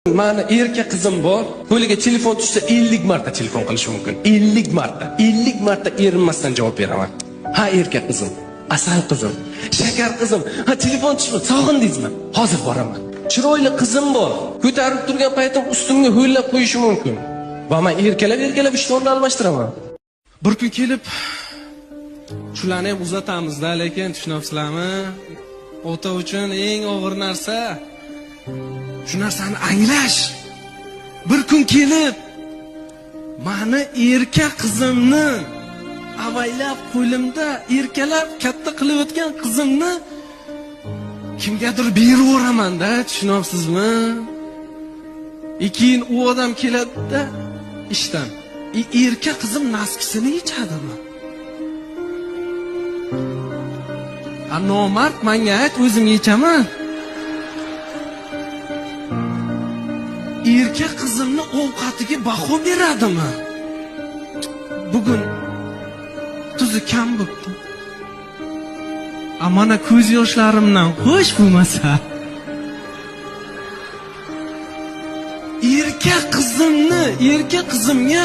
Mani erka qizim bor. Qo'liga telefon tushsa 50 marta telefon qilishi mumkin. 50 marta. 50 marta erinmasdan javob beraman. Ha, erka qizim, asal qizim, shakar qizim. Ha, telefon tushdi, sog'indingizmi? Hozir boraman. Chiroyli qizim bor. Ko'tarib turgan paytim ustimga ho'llab qo'yishi mumkin. Va men erkalab erkalab ishtonni almashtiraman. Bir kun kelib shularni ham uzatamizda, lekin tushunyapsizlarmi? Ota uchun eng og'ir narsa shu narsani anglash. Bir kun kelib mani erka qizimni avaylab qo'limda erkalab katta qilib o'tgan qizimni kimgadir berib yuboraman-da, tushunyapsizmi? Keyin u odam keladi-da ishdan. Erka qizim naskisini yechadimi? A nomard, menga ayt, o'zim yechaman. Erka qizimni ovqatiga baho beradimi? Bugun tuzi kam bo'pti. A mana ko'z yoshlarimdan xo'sh bo'lmasa. Erka qizimni, erka qizimga